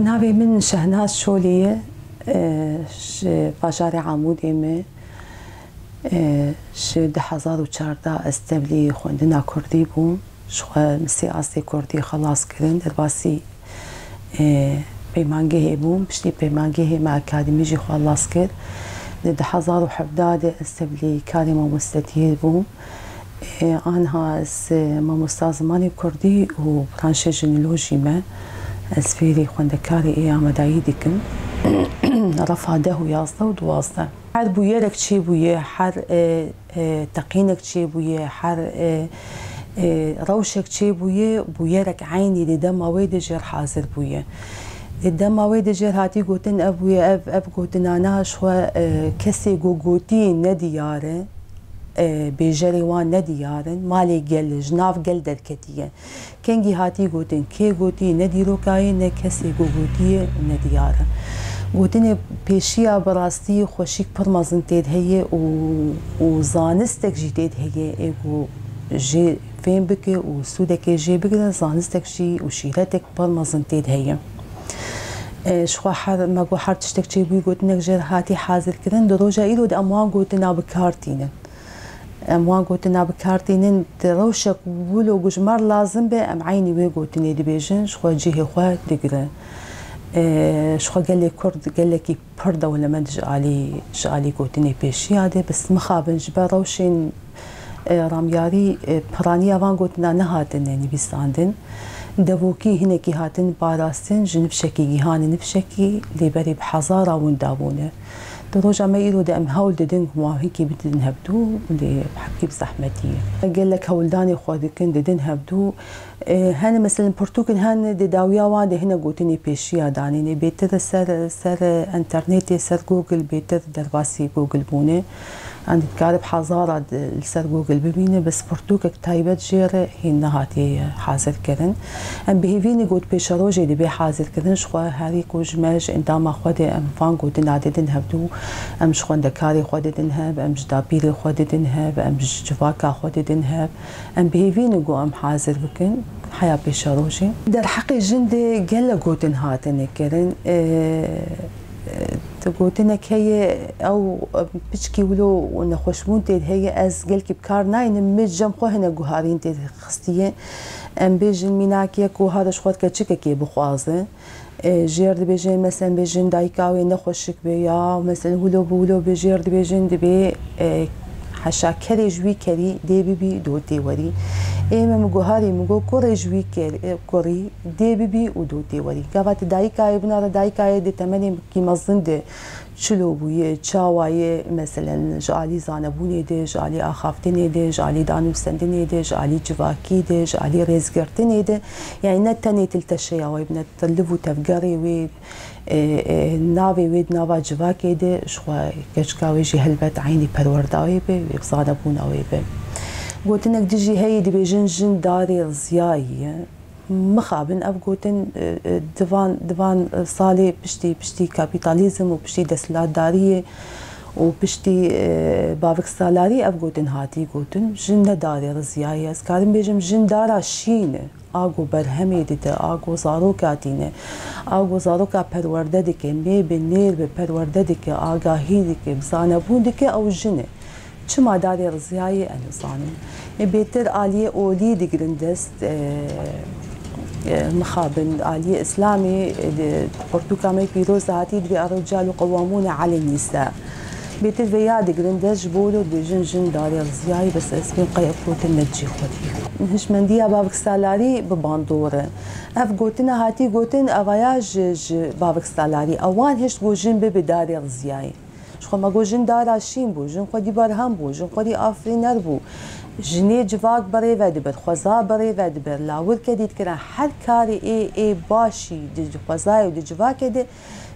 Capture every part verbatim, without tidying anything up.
Navê min Şehnaz Çolî ye. E, ji bajarê Amûdê me. E, ji du hezar û çardeh ez tevlî xwendina kurdî bûm. Ji xwe min sê astê kurdî xelas kirin. Derbasî, e, peymangehê bûm. Piştî peymangehê me akademî jî xelas kir. Di du hezar û hevdeh de ez tevlî karê mamostetiyê bûm. E, anha ez, e, mamosta zimanê kurdî û branşê jinîlojî me. Ez fêrî xwendekarê ê amadayî dikim. Refa deh û yazdeh û duwazdeh. Her bûyerek çêbûye, her, e, e, teqînek çêbûye, her, e, e, rewşek çêbûye, bûyerek eynî di dema wê de jêr hazir bûye. Di dema wê de jêr hatî gotin, ev bûye, ev, ev gotinana ji xwe, e, kesê ku gotî nediyar e, e, bêjerê wan nediyar in, malê gel e, ji nav gel derketiye. Kengî hatî gotin, kê gotî, ne dîroka ye, ne kesê ku gotiye, ne diyar e. Gotinê pêşiya bi rastî xweşik pir mezin tê de heye û, û zanistek jî tê de heye, ê ku jê fêm bike û sûdekê jê bigire, zanistek jî û şîretek pir mezin tê de heye. E, ji xwe her, me got her tiştek çêbûyî gotinek jê re hatî hazirkirin, di roja îro de em wan gotina bi kar tînin. Em wan gotina bi kar tînin, di rewşek wilo ku ji me re lazim be, em eynî wê gotinê dibêjin, ji xwe cihê xwe digirin. E, ji xwe gelê Kurd, gelekî pir dewlemend ji alî, ji alî gotinê pêşiya de, bes mixabin ji ber rewşên, e, ramyarî, e, piraniya van gotina nehatine nivîsandin. Devokî hinekî hatin parastin, ji nifşekî gihanî nifşekî, lê berê bi hezara winda bûne. Di roja me îro de em hewl didin ku wan hinkî bidin hevdû, lê hekî bi zehmetî ye. Gelek hewldanê xwe dikin, didin hevdû. E, hene, meselen, pirtûkin hene, di dawiya wan de hine gotinê pêşiya danîne. Bêtir ser, ser enternetê, ser Google, bêtir derbasî Google bûne. Em dikare bi hezara di, li ser Google bibîne, bes pirtûkek taybet jê re hîn nehatiye hazirkirin. Em bi hêvî ne got pêşerojê dibe hazirkirin, ji xwe herî ku ji me, ji endama xwe de em van gotina didin hevdû, em ji xwendekarê xwe didin hev, em ji dapîrê xwe didin hev, em ji civaka xwe didin hev. Em bi hêvî ne ku em hazir bikin heya pêşerojê. Derheqê jin de gelek gotin hatine kirin. E, e, gotinek heye, ew, e, piçkî wilo nexweşbûn tê de heye, ez gelkî bi kar naynim, min cem xwe hinek guharîn tê de xistiye. Em bêjin mînakê ku hare ji xwe keçikekê bixwaze. E, jêr dibêjin, meselen, bêjin dayika wê nexweşik be ya, meselen, wilo bi wilo be, jêr dibêjin dibê, e, heşa kerê ji wî kerî dê bibî, do tê werî. Ê me, min guharî, min got kurê ji wî ker-, e, kurî dê bibî û do tê werî. Gava tu dayika yê binare, dayika yê di temenê kî mezin de çilo bûye, çawa ye, meselen, ji alî zanebûnê de, ji alî axaftinê de, ji alî danûstendinê de, ji alî civakî de, ji alî rêzgirtinê de. Yani ne tenê tu li teşeya wê bine, tu liv û tevgerê wê, e, e, navê wê di nava civakê de, ji xwe keçika wê jî helbet eynî perwerda wê be, wê bi zanebûna wê be. Gotinek dijî heyî dibêjin jin darê riziyayî ye. Mixabin ev gotin, e, e, di van, di van, e, salê piştî, piştî kapîtalîzm û piştî desthilatdariyê û piştî, e, bavik salarî ev gotin hatî gotin. Jin ne darê riziyayî ye. Ez karim bêjim jin dara şîn e. A ku berhemê dide, a ku zaroka tîne, a ku zaroka perwerde dike, nê bi nêr bi perwerde dike, agahî dike, bi zanebûn dike, ew jin e. Çima darê riziyayê, ez nizanim. Ê bêtir aliyê olî digirin dest, e, e, mixabin, aliyê Îslamê, e, di pirtûka me pîroz de hatî dibê الرجال قوامون على النساء. Bêtir vêya digirin dest ji bo wilo dibêjin jin darê riziyayê, bes ez pê qey ev gotin ne cî xwe dî. Hişmendiya bavik salarî bi bandor e. Ev gotina hatî gotin, evaya ji, ji bavik salarî. Ewan hişt got jin bibe darê riziyayê. Ji xwe me got jin dara şîn bû, jin xwedî berhem bû, jin xwedî afirîner bû. Jinê civak bi rê ve dibir, xweza bi rê ve dibir, lawir kedî dikir, her karê ê, ê başî di xwezayê û di civakê de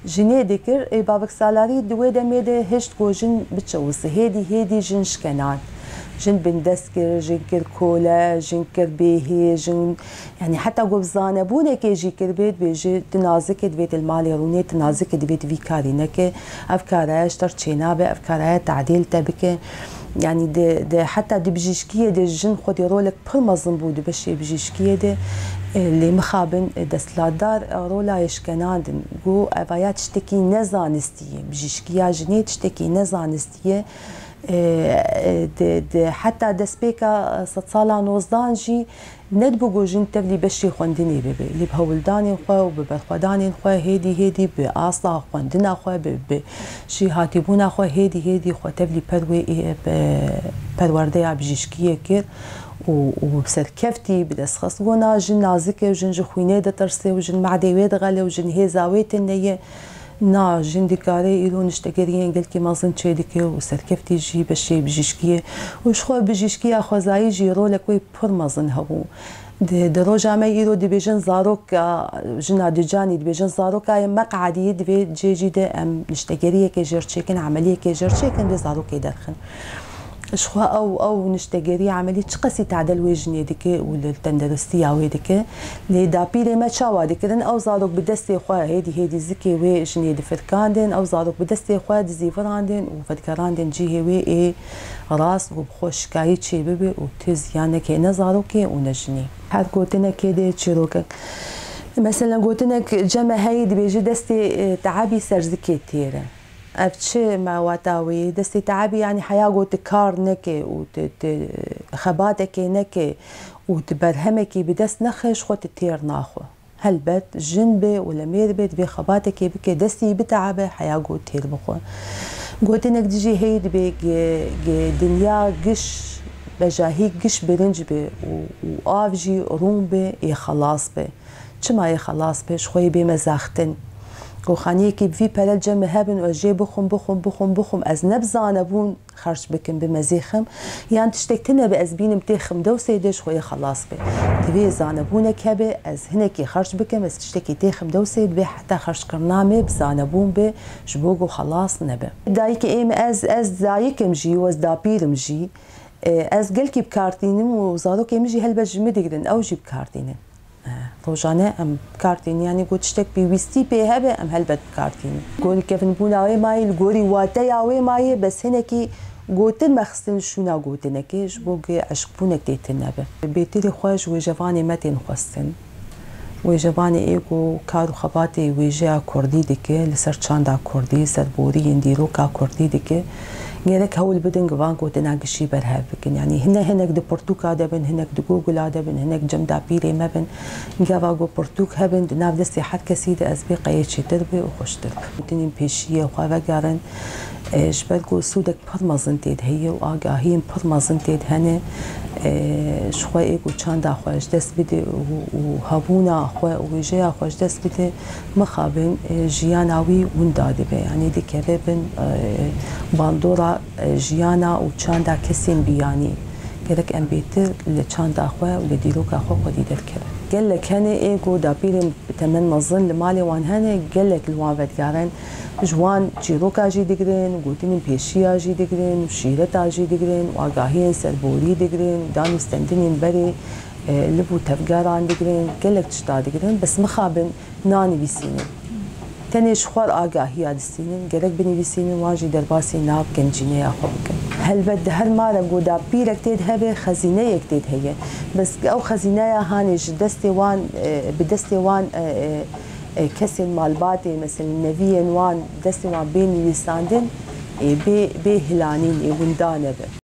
jinê dikir. Ê bavik salarî di wê demê de hişt got jin biçewise, hêdî hêdî jin şikenan. Jin bindest kir, jin kir kole, jin kir bêhê, jin, yanî heta ku bi zanebûnekê jî kiribê, dibêje tu nazik î, divê tu li malê rûnê, tu nazik î, divê tu vî karî neke. Ev kara ji te re çênabe, ev kara tadîl te bike. Yanî di, di, heta di bijîşkiyê de jin xwedî rolek pir mezin bû di beşê bijîşkiyê de. E, lê mixabin, e, desthilatdar, e, rola yê şkenandin. Got, evaya tiştekî nezanistî ye. Bijîşkiya jinê tiştekî nezanistî ye. E, e, di, di, heta destpêka sedsala nozdan jî nedibû ku jin tevlî beşê xwendinê bibe. Lê bi hewldanên xwe û bi berxwedanên xwe hêdî hêdî bi asta xwendina xwe, bi, bi jêhatîbûna xwe hêdî hêdî xwe tevlî perwê, e, pe-, perwerdeya bijîşkiyê kir û, û serkeftî bi dest xist. Got, na jin nazik e û jin ji xwînê ditirse û jin mehdê wê dixele û jin hêza wê tune ye. Na, jin dikare îro niştegeriyên gelkî mezin çêdike û serkeftî jî beşê bijîşkiyê û ji xwe bijîşkiya xwezayî jî rolek wê pir mezin hebû. Di, di roja me îro dibêjin zaroka, jina Dicanî dibêjin zaroka ye meqedî, di vê cê jî de em niştegeriyekê jê re çêkin, emeliyekê jê re çêkin, vê zarokê derxin. Ji xwe ew, ew niştegerî emelî çiqasî tadel wê jinê dike û li tenderustiya wê dike. Lê dapîrê me çawa dikirin? Ew zarok bi destê xwe hêdî hêdî zikê wê jinê difirkandin, ew zarok bi destê xwe dizîvirandin û vedigerandin cihê wê ê rast û bi xwe şikayî çêbibe û tu ziyan neke ne zarokê û ne jinê. Her gotinekê de çîrokek. Meselen gotinek cem me heye dibêje destê, e, teebî ser zikê têr e. Ev çi mewata wê ye? Destê teebî, yanî heya ku tu kar neke û tu, tu xebatekê neke û tu berhemekî bi dest nexe, ji xwe tu têr naxwe. Helbet jin be û le mêr be, divê xebatekê bike, destî biteebe, heya ku têr bixwe. Gotinek dijî heyî dibe, ge, ge dinya giş bejahî giş birinc be û, û av jî rûn be, ê xelas be. Çima yê xelas be? Ji xwe yê bê me zextin. Ku xaniyekî bi vî pere cem me hebin û ez jê bixwim, bixwim, bixwim, bixwim, ez ne bi zanebûn xerc bikim, bi mezêxim, yan tiştek tune be ez bînim têxim dewsê de ji xwe yê xelas be. Divê zanebûnek hebe, ez hinekî xerc bikim, ez tiştekî têxim dewsê, divê heta xerckirina me bi zanebûn be, ji bo ku xelas nebe. Dayikê ê me, ez, ez dayik im jî û ez dapîr im jî. E, ez gelkî bi kar tînim û zarokê min jî helbet ji min digirin, ew jî bi kar tînin. E, rojane em bi kar tînin, yanî ku tiştek pêwîstî pê hebe, em helbet bi kar tînin. Ku likevinbûna wê mayî, li gorî wateya wê mayî, bes hinekî gotin me xistin şûna gotinekê, ji bo ku eşqbûnek tê tune be. Bêtirî xwe ji wêjevanê me tên xwestin. Wêjevanê ê ku kar û xebatê wêjeya kurdî dike, li ser çanda kurdî, serborî yên dîroka kurdî dike, gerek hewl bidin ku van gotina gişî berhev bikin. Yanî hine hinek di pirtûka de bin, hinek di Google-a de bin, hinek cem dapîrê me bin. Gava ku pirtûk hebin, di nav destê her kesî de ez bê qeyê çêtir be û xweştir be. Gotinên pêşiyê xwe vegerin, e, ji ber ku sûdek pir mezin tê de heye û agahiyên pir mezin tê de hene. E, ji xwe ê ku çanda xwe ji dest bide û, û hebûna xwe û wêjeya xwe ji dest bide, mixabin, e, jiyana wî winda dibe. Yanî dikeve bin, e, bandora, e, jiyana û çanda kesên biyanî. Gerek em bêtir li çanda xwe û li dîroka xwe xwedî derkevin. Gelek hene ê ku dapîrên bi temen mezin li malê wan hene, gelek li wan vedigerin. Ji wan çîroka jî digirin, gotinên pêşiya jî digirin, şîreta jî digirin, agahiyên serborî digirin, danûstendinên berê, e, liv û tevgeran digirin, gelek tişta digirin, bes mixabin nanivîsînin. Tenê ji xwe re agahiya distînin, gerek binivîsînin, wan jî derbasî nav gencîneya xwe bikin. Helbet di her malek ku dapîrek tê de hebe, xezîneyek tê de heye. Bes ew xezîneya hanê ji destê wan, e, bi destê wan, e, e, e, kesên malbatê, mesela neviyên wan, destê wan bê nivîsandin, ê bê, bê hilanîn, ê winda nebe.